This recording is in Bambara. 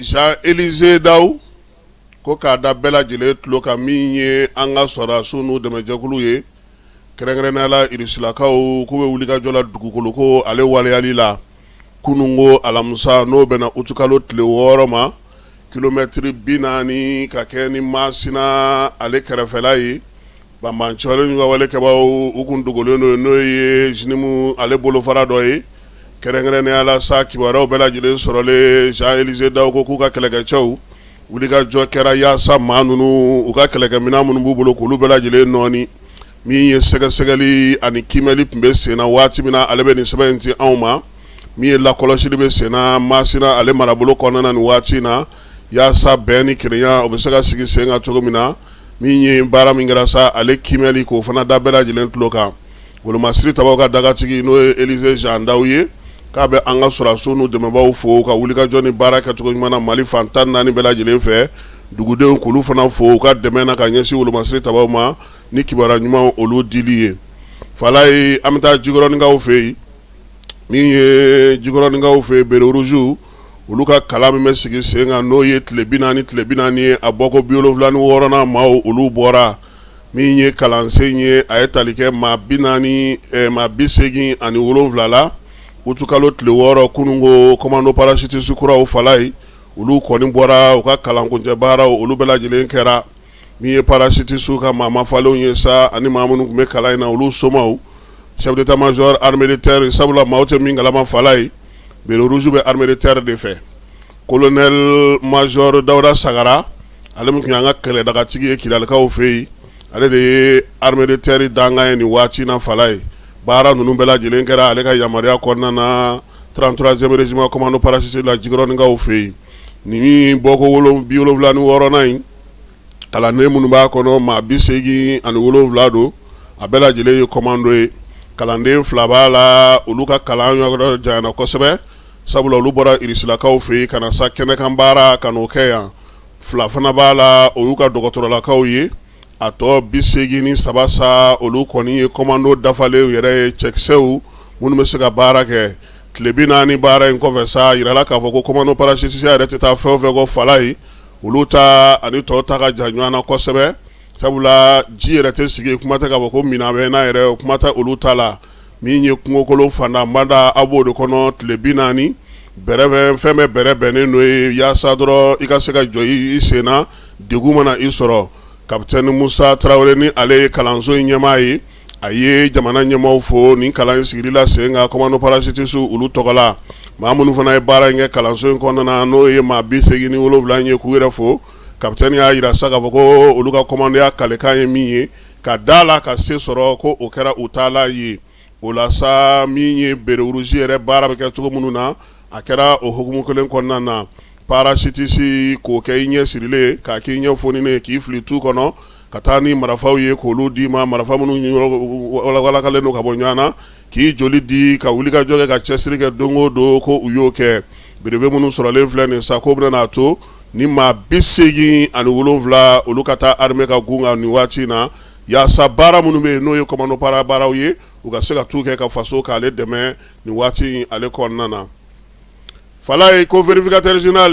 Jean Élisée Dao ko k'a da bɛɛ lajɛlen tulo kan, min ye an ka sɔrɔdasiw n'u dɛmɛjɛkulu ye, kɛrɛnkɛrɛnnenya la irisilakaw, k'u bɛ wulikajɔ la dugukolo ko ale waleyali la. Kununko alamisa, n'o bɛnna utukalo tile 6 ma, kilomɛtiri 40 ka kɛ ni Masina ale kɛrɛfɛla ye, banbaanci ka walekɛbaw u kun dogolen don, n'o ye JNIM ale bolofara dɔ ye. Kɛrɛnkɛrɛnnenya la sa, kibaruyaw bɛɛ lajɛlen sɔrɔlen, Jean Élisée Dao ko k'u ka kɛlɛkɛcɛw, wulikajɔ kɛra yaasa maa ninnu u ka kɛlɛkɛminɛn minnu b'u bolo, k'olu bɛɛ lajɛlen nɔɔni. Min ye sɛgɛsɛgɛli ani kiimɛli tun bɛ sen na waati min na ale bɛ nin sɛbɛn in ci anw ma, min ye lakɔlɔsili bɛ sen na Masina ale marabolo kɔnɔna na nin waati in na, yaasa bɛn ni kelenya o bɛ se ka sigi sen kan cogo min na. Min ye baara min kɛra sa, ale kiimɛli, k'o fana da bɛɛ lajɛlen tulo kan. Wolomasiri tabaw ka dagatigi, n'o ye Élisée Jean Dao ye, k'a bɛ an ka sɔrɔdasiw n'u dɛmɛbaaw fo ka wulikajɔ ni baara kɛcogo ɲuman na Mali fan 14 bɛɛ lajɛlen fɛ. Dugudenw, k'olu fana fo u ka dɛmɛ na ka ɲɛsin wolomasiri tabaw ma ni kibaruya ɲuman olu dili ye. Falaye, an bɛ taa Jikɔrɔnikaw fɛ yen. Min ye Jikɔrɔnikaw fɛ yen, Béret Rouge olu ka kalan min bɛ sigi sen kan, n'o ye tile 40 tile 40 ye, a bɔko 76nan, maaw olu bɔra. Min ye kalansen ye, a ye tali kɛ maa 40, maa 87 la. Utukalo tile 6, kununko, commando parachutiste kuraw, Falaye, olu kɔni bɔra u ka kalankuncɛ baaraw olu bɛɛ lajɛlen kɛra. Min ye parachutiste ka maa mafalenw ye sa, ani maa minnu tun bɛ kalan in na, olu somaw, chef d'état-major armée de terre, sabula maaw tɛ min kalama, Falaye, Béret Rouge bɛ armée de terre de fɛ. Colonel major Dawuda Sagara, ale min tun y'an ka kɛlɛdagatigi ye Kidalikaw fɛ yen, ale de ye armée de terre dankan ye nin waati na. Falaye, baara ninnu bɛɛ lajɛlen kɛra ale ka yamaruya kɔnɔna na 33e régiment commando parachutiste la Jikɔrɔnikaw fɛ yen. Nin bɔko 76nan in, kalanden minnu b'a kɔnɔ, maa 87 don, a bɛɛ lajɛlen ye commando ye. Kalanden 2 b'a la, olu ka kalan yɔrɔ janyana kosɛbɛ, sabula olu bɔra irisilakaw fɛ yen ka na sa kɛnɛkan baara ka n'o kɛ yan. 2 fana b'a la, o y'u ka dɔgɔtɔrɔlakaw ye. A tɔ 83 sa, olu kɔni ye commando dafalen yɛrɛ ye, cɛkisɛw minnu bɛ se ka baara kɛ. Tile 40 baara in kɔfɛ sa, a yirala k'a fɔ ko commando parachutiste yɛrɛ tɛ taa fɛn o fɛn kɔ, Falaye, olu ta ani tɔw ta ka jan ɲɔgɔn na kosɛbɛ, sabula ji yɛrɛ tɛ sigi, kuma tɛ k'a fɔ ko minɛn bɛ n'a yɛrɛ, o kuma tɛ olu ta la. Min ye kungokolon fantanbada, a b'o de kɔnɔ tile 40, bɛrɛ fɛn bɛɛ bɛrɛ bɛnnen don ye, yaasa dɔrɔn i ka se ka jɔ i sen na degun mana i sɔrɔ. Kapitɛni Musa Tarawele, ni ale ye kalanso in ɲɛmaa ye, a ye jamana ɲɛmaaw fo nin kalan in sigili la sen kan commando parachutiste olu tɔgɔ la. Maa minnu fana ye baara in kɛ kalanso in kɔnɔna na, n'o ye maa 87 ye, k'u yɛrɛ fo. Kapitɛni y'a jira sa k'a fɔ ko olu ka commandoya kalekan ye min ye ka da la ka se sɔrɔ, ko o kɛra u taalan ye. O la sa, min ye Béret Rouge yɛrɛ baara bɛ kɛ cogo minnu na, a kɛra o hukumu kelen kɔnɔna na. Parachutiste, k'o kɛ i ɲɛ sirilen, k'a k'i ɲɛ foninen, k'i fili tu kɔnɔ ka taa ni marifaw ye, k'olu d'i ma, marifa minnu walakalen don ka bɔ ɲɔgɔn na, k'i joli di ka wulikajɔ kɛ, ka cɛsiri kɛ don o don, ko u y'o kɛ. Brevet minnu sɔrɔlen filɛ nin sa, k'o bɛna n'a to ni maa 87 olu ka taa armée ka gun kan nin waati in na, yaasa baara minnu bɛ yen, n'o ye commando para baaraw ye, u ka se ka t'u kɛ ka faso k'ale dɛmɛ nin waati in ale kɔnɔna na. Falaye ko vérificateur général.